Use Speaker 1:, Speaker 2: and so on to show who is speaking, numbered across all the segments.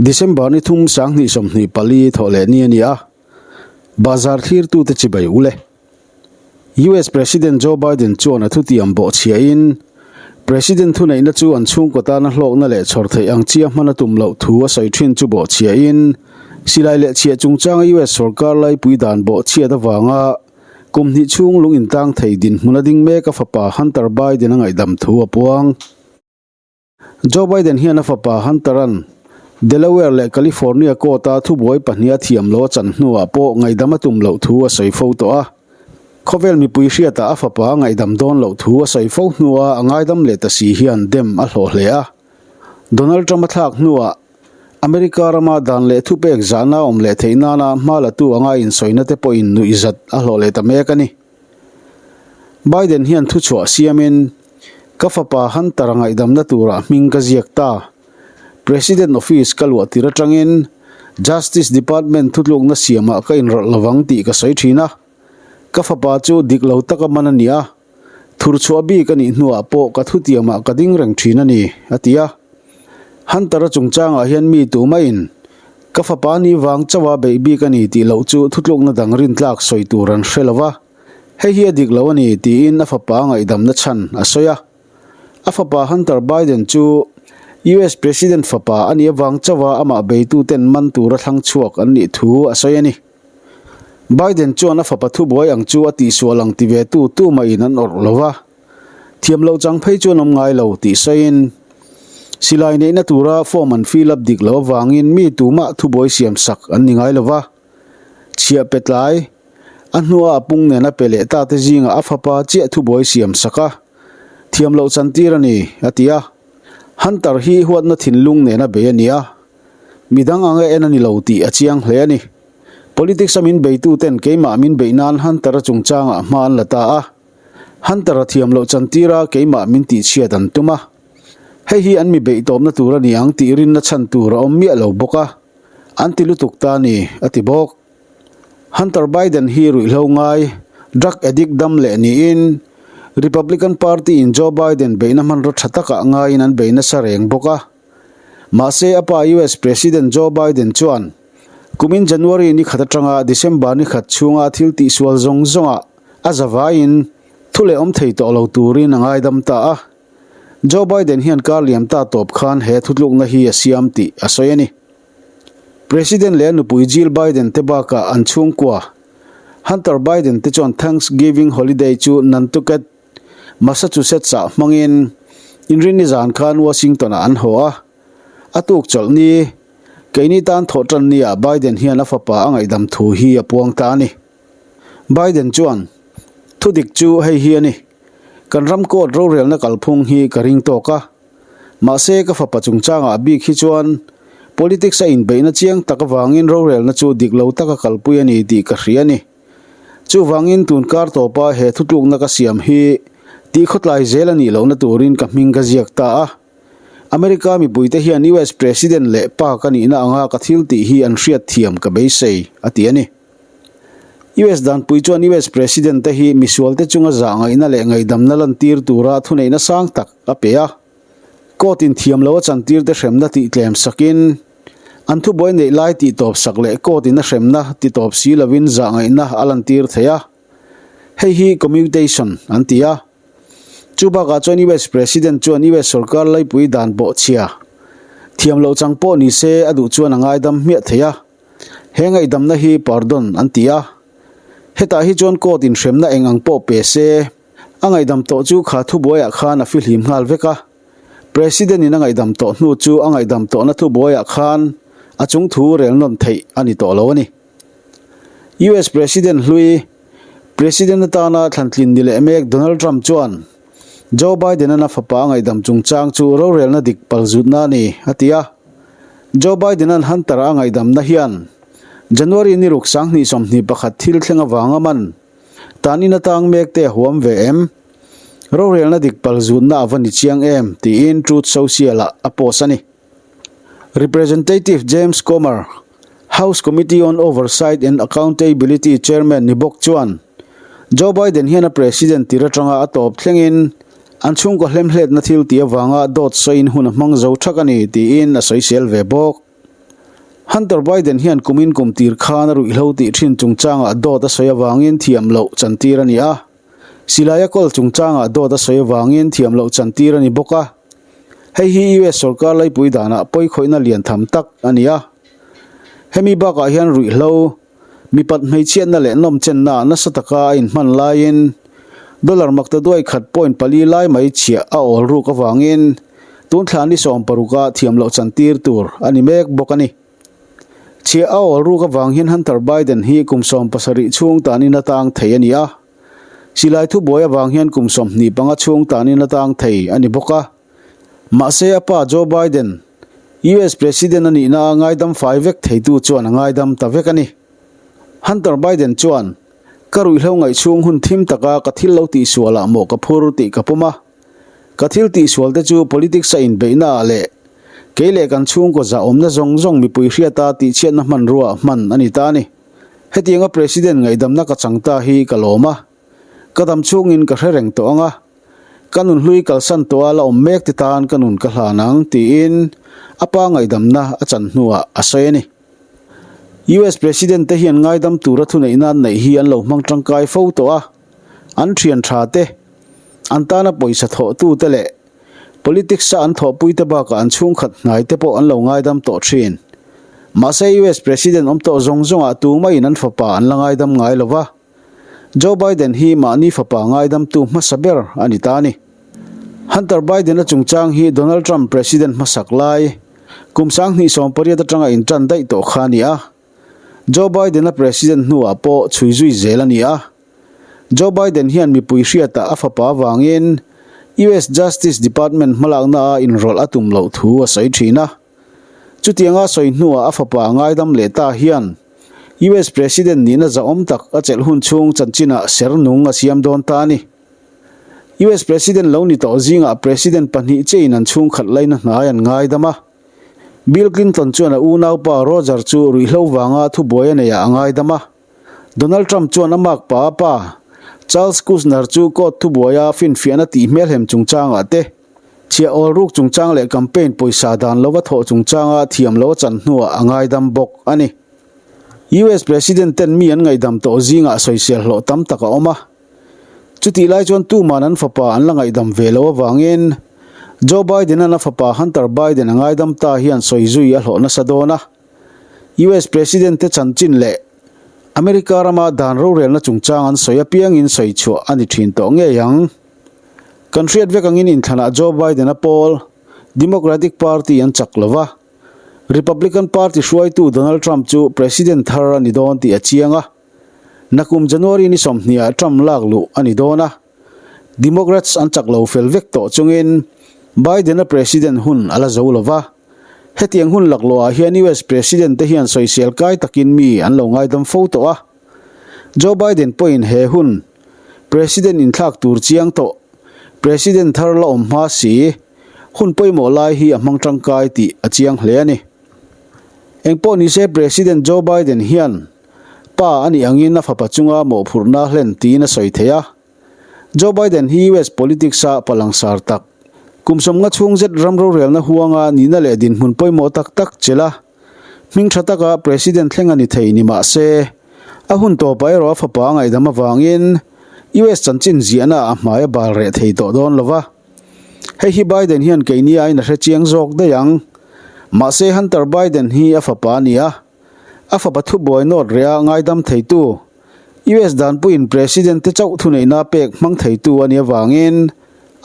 Speaker 1: December ni thum 2024 thawhleh ni a ni a, bazar thlirtute chibai ule. US President Joe Biden chuan a thutiam bawhchhiahin, President thuneihna chu an chhungkaw tana hlawkna leh chhawr theih ang chia hman a tum loh thu a sawi thin chu bawhchhiahin, silai leh chhiah chungchanga US sorkar laipui dan bawhchhiat avanga kum hnih chhung lung intang thei dinhmun a ding mek a fapa Hunter Biden a ngaihdam thu a puang. Joe Biden hian a fapa Hunter-a'n Delaware leh California court-a thubuai pahniha thiam lo a chan hnuah pawh ngaihdam a tum loh thu a sawi fo tawh a. Khawvel mipui hriatah a fapa a ngaihdam dawn loh thu a sawi fo hnua a ngaidam leh ta si hian dem a hlawh hle a. Donald Trump a thlak hnuah America rama dan leh thupek zahna awm leh theih nana hma latu anga insawina te pawhin nuihzat a hlawh leh ta mek a ni. Biden hian thuchhuah siamin, Ka fapa Hunter-a ngaihdamna turah hming ka ziak ta. President office ka luah tir atangin Justice Department thutlukna siamah ka inrawlh lovang tih ka sawi thin a. Ka fapa chu dik lo taka man a ni a, thurchhuah bik a nih hnuah pawh ka thutiamah ka ding reng thin a ni, a ti a. Hunter-a chungchangah hian mi tumaiin Ka fapa ni vang chauha beih bik a ni tih loh chu thutlukna dang rintlak sawi tur an hre lo va, hei hi a dik lo a ni tiin a fapa ngaihdamna chhan a sawi a. A fapa Hunter Biden chu US President fapa a nih avang chauha amah beituten man tura thlang chhuak an nih thu a sawi a ni. Biden chuan a fapa thubuai ang chu a tihsual ang ti ve tu tumahin an awrh lo va. Thiam loh chang phei chuan awm ngai lo tih sawiin, silai neihna tura form an fill up dik loh avangin mi tumah thubuai siam sak an ni ngai lo va. Chhiah pe tlai, a hnua a pung nen a pe leh ta te zingah a fapa chiah thubuai siam sak a, thiam loh chantir a ni, a ti a. Hunter hi huatna thinlung nena bei a ni a, midang anga en a ni lo tih a chiang hle a ni. Politics a min beituten keimah min beih nan Hunter-a chungchangah hma an la ta a. Hunter-a thiam loh chantira keimah min tihchhiat an tum a, hei hi an mi beih tawpna tur a ni ang tih rinna chhan tur a awm miah lo bawk a, an ti lutuk ta a ni, a ti bawk. Hunter Biden hi ruihhlo ngai, drug addict dam leh niin Republican Party-in Joe Biden beihna hmanraw tha takah ngaiin an bei nasa reng bawk a. Mahse, a pa US President Joe Biden chuan kumin January ni khat atanga December ni khat chhunga thil tihsual zawng zawngah a zavaiin thu leh awm thei tawh lo turin a ngaidam ta a. Joe Biden hian kar liam ta tawp khan he thutlukna hi a siam tih a sawi a ni. President leh a nupui Jill Biden te bakah an chhungkua Hunter Biden te chuan Thanksgiving holiday chu Nantucket, Massachusetts-ah hmangin Inrinni zan khan Washington-ah an haw a. A tuk chawlh ni, keini tan thawh tan niah Biden hian a fapa a ngaihdam thu hi a puang ta a ni. Biden chuan, Thudik chu hei hi a ni. Kan ram court rorelna kalphung hi ka ring tawk a. Mahse ka fapa chungchangah bik hi chuan politics a inbeihna chiang tak avangin rorelna chu dik lo taka kalpui a ni tih ka hria a ni. Chuvangin tun kar tawpa he thutlukna ka siam hi tih khawtlai zel a nih lohna turin ka hming ka ziak ta a. America mipuite hian US President leh pa ka nihna anga ka thil tih hi an hriat thiam ka beisei, a ti a ni. US danpui chuan US President te hi misualte chunga zah ngaihna leh ngaihdamna lantir tura thuneihna sang tak a pe a. Court in thiam lo a chantirte hremna tih tlem sakin, an thubuai neih lai tih tawp sak leh court in a hremna ti tawp si lovin zah ngaihna a lantir thei a. Hei hi commutation an ti a. Chu bakah chuan US President chuan US sorkar laipui dan bawhchhia thiam loh chang pawh ni se a duh chuan a ngaidam hmiah thei a. He ngaihdamna hi pardon an ti a. Hetah hi chuan court in hremna eng ang pawh pe se, a ngaihdam tawh chu kha thubuaiah khan a fihlim nghal vek a. President in a ngaihdam tawh hnu chu a ngaihdam tawhna thubuaiah khan a chung thu rel nawn theih a ni tawh lo a ni. US President hlui, President atana thlantlin ni leh mek Donald Trump chuan Joe Biden-an a fapa a ngaihdam chungchang chu rorelna dik palzutna a ni, a ti a. Joe Biden-an Hunter-a a ngaihdamna hian January ni ruk 2021 thil thleng avanga man tanin atang mek te a huam ve em? Rorelna dik palzutna a va ni chiang em? tiin Truth Social-ah a post a ni. Representative James Comer, House Committee on Oversight and Accountability Chairman ni bawk chuan Joe Biden hian a President tir atanga a tawp thlengin an chhungkaw hlemhletna thil tih avanga dawt sawiin hun a hmang zo thak a ni tiin a sawisel ve bawk. Hunter Biden hian kumin kum tir khan a ruihhlo tih thin chungchangah dawt a sawi avangin thiam loh chantir a ni a. Silai a kawl chungchangah dawt a sawi avangin thiam loh chantir a ni bawk a. Hei hi US sorkar laipui danah pawikhawihna lian tham tak a ni a. Hemi bakah hian ruihhlo, mipat hmeichhiatna leh nawmchenna nasa taka a inhman laiin dollar makta duai khat point pali lai mai chhiah a awl ruk avangin tun thla ni 16 ah thiam loh chantir tur a ni mek bawk a ni. Chhiah a awl ruk avang hian Hunter Biden hi kum 17 chhung tanin a tang thei a ni a. Silai thubuai avang hian kum 25 chhung tanin a tang thei a ni bawk a. Mahse a pa Joe Biden, US President a nihna a ngaidam fai vek theitu chuan a ngaidam ta vek a ni. Hunter Biden chuan, Ka ruihhlo ngaihchhung hun thim taka ka thil lo tihsualah maw ka phur tih ka pawm a. Ka thil tihsual te chu politics a inbeihna ah leh kei leh kan chhungkaw zahawmna zawng zawng mipui hriata tihchhiatna hmanrua hman a ni ta a ni. Hetianga President ngaihdamna ka chang ta hi ka lawm a. Ka dam chhungin ka hre reng tawh ang a. Ka nun hlui kalsan tawh a la awm mek te tan ka nun ka hlan ang, tiin a pa ngaihdamna a chan hnuah a sawi a ni. US President te hian ngaidam tura thuneihna an neih hi an lo hmang tangkai fo tawh a. An thian tha te, an tana pawisa thawhtu te leh politics a an thawhpui te bakah an chhungkhat hnai te pawh an lo ngaidam tawh thin. Mahse US President awm tawh zawng zawngah tumaiin an fapa an la ngaidam ngai lo va, Joe Biden hi mahni fapa ngaidamtu hmasa ber a ni ta a ni. Hunter Biden-a chungchang hi Donald Trump President hmasak lai kum 2018 atanga intan daih tawh kha a ni a. Joe Biden-a President hnuah pawh chhui zui zel a ni a. Joe Biden hian mipui hriatah a fapa avangin US Justice Department hmalakna a inrawlh a tum loh thu a sawi thin a. Chutianga sawi hnuah a fapa ngaidam leh ta hian US President nihna zahawm tak a chelh hun chhung chanchinah ser nung a siam dawn ta a ni. US President lo ni tawh zingah President pahnih chein an chhungkhat laina hnai an ngaidam a. Bill Clinton chuan a unaupa Roger chu ruihhlo vanga thubuai a neiah a ngaidam a. Donald Trump chuan a mark pa a pa, Charles Kushner chu court thubuaia finfiahna tih hmelhem chungchangah te, chhiah awl ruk chungchang leh campaign pawisa dan lova thawh chungchanga thiam lo a chan hnuah a ngaidam bawk a ni. US President ten mi an ngaihdam tawh zingah sawisel hlawh tam tak a awm a. Chutih lai chuan tuman an fapa an la ngaihdam ve lo avangin Joe Biden-a'n a fapa Hunter Biden a ngaidam ta hian sawi zui a hlawh nasa dawn a. US President te chanchin leh America rama dan rorelna chungchang an sawi apiangin sawi chhuah a ni thin tawh ngei ang. Kan hriat vek angin inthlanah Joe Biden-a pawl Democratic Party an chak lo va, Republican Party hruaitu Donald Trump chu President thar a ni dawn tih a chiang a. Nakum January ni 20 ah Trump lak luh a ni dawn a, Democrats an chak lo fel vek tawh chungin Biden-a President hun a la zo lo va. Hetiang hun laklawh ah hian US President te hian sawisel kai takin mi an lo ngaidam fo tawh a. Joe Biden pawhin he hun President inthlak tur chiang tawh President thar la awm hma si hun pawimawh lai hi a hmang tangkai tih a chiang hle a ni. Engpawh nise President Joe Biden hian Pa a nih angin a fapa chunga mawhphurhna hlen tiin a sawi thei a. Joe Biden hi US politics-a pa langsar tak, kum 50 chhung zet ram rorelna huanga nihna leh dinhmun pawimawh tak tak chelh a, hming tha taka President thleng a ni thei ni mah se, a hun tawpah erawh a fapa a ngaihdam avangin US chanchin ziahna ah a hmai a bal reh thei tawh dawn lo va. Hei hi Biden hian keini aiin a hre chiang zawk daih ang. Mahse Hunter Biden hi a fapa a ni a. A fapa thubuai nawt reh a ngaidam theitu, US danpuiin President te chauh thuneihna pek hmang theitu a nih avangin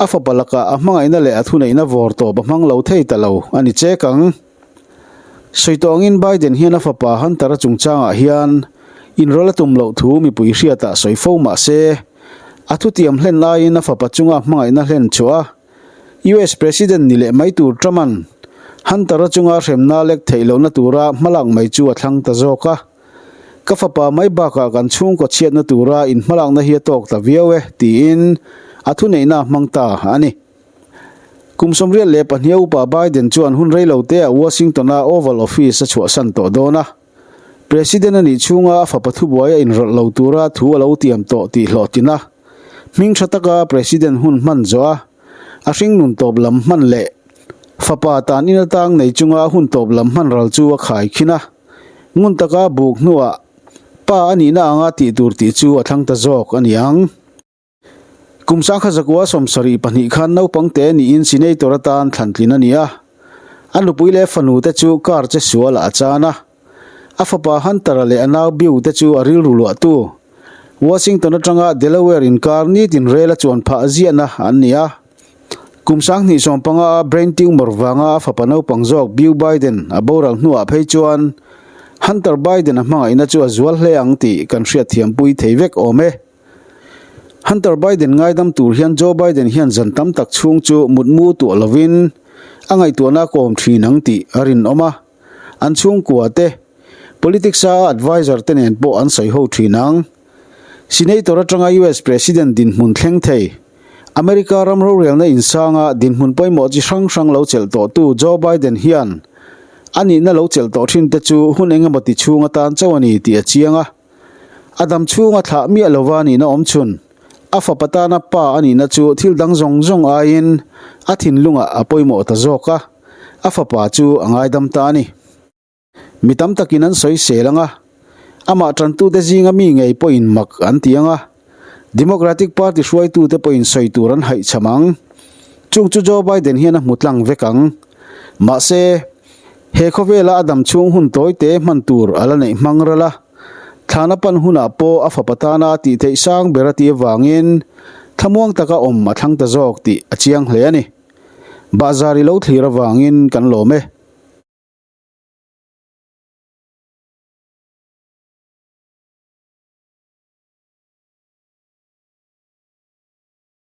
Speaker 1: a fapa lakah a hmangaihna leh a thuneihna vawr tawp a hmang lo thei ta lo a ni chek ang. Sawi tawh angin Biden hian a fapa Hunter-a chungchangah hian inrawlh a tum loh thu mipui hriatah sawi fo mah se, a thutiam hlen laiin a fapa chunga hmangaihna hlen chhuah a, US President ni leh mai tur Trump-a'n Hunter-a chunga hremna lek theih lohna tura hmalak mai chu a thlang ta zawk a. Ka fapa mai bakah kan chhungkaw chhiatna tura inhmalakna hi a tawk ta viau e, tiin a thuneihna a hmang ta a ni. Kum 82 a upa Biden chuan hun reiloteah Washington-a Oval Office a chhuahsan tawh dawn a. President a nih chhunga a fapa thubuai a inrawlh lo tura thu a lo tiam tawh tih hlawhtlin a, hming tha taka President hun hman zawh a, a hringnun tawp lam hman leh. Fapa tan in atang nei chunga hun tawp lam hman ral chu a khai khin a, ngun taka buk hnuah pa a nihna anga tih tur tih chu a thlang ta zawk a ni ang. Kum sangkhat zakua 72 khan naupang te niin Senator atan thlan tlin a ni a, a nupui leh fanu te chu car che sualah a chan a. A fapa Hunter-a leh a nau Beau te chu a rilru luahtu Washington atanga Delaware inkar nitin rel a chuan phah ziahna an ni a. Kum 2015 a brain tumor vanga a fapa naupang zawk Beau Biden a boral hnuah phei chuan Hunter Biden a hmangaihna chu a zual hle ang tih kan hriatthiampui thei vek awm e. Hunter Biden ngaidam tur hian Joe Biden hian zan tam tak chhung chu mutmu tuah lovin a ngaihtuahna a kawm thin ang tih a rinawm a. An chhungkua te, politics a adviser te nen pawh an sawi ho thin ang. Senator atanga US President dinhmun thleng thei, America ram rorelna insanga dinhmun pawimawh chi hrang hrang lo chelh tawhtu Joe Biden hian a nihna lo chelh tawh thin te chu hun engemaw ti chhung atan chauh a ni tih a chiang a. A dam chhunga thlah miah lova nihna awm chhun, a fapa tana pa a nihna chu thil dang zawng zawng aiin a thinlungah a pawimawh ta zawk a, a fapa chu a ngaidam ta a ni. Mi tam takin an sawi sel ang a, amah tantute zinga mi ngei pawhin mak an ti ang a, Democratic Party hruaitute pawhin sawi tur an haihcham ang. Chung chu Joe Biden hian a hmu tlang vek ang. Mahse, he khawvela a dam chhung hun tawi te hman tur a la neih hmang ral a, thlana pan hunah pawh a fapa tana a tih theih sang ber a tih avangin thlamuang taka awm a thlang ta zawk tih a chiang hle a ni. Bahzar i lo thlir avangin kan lawm e.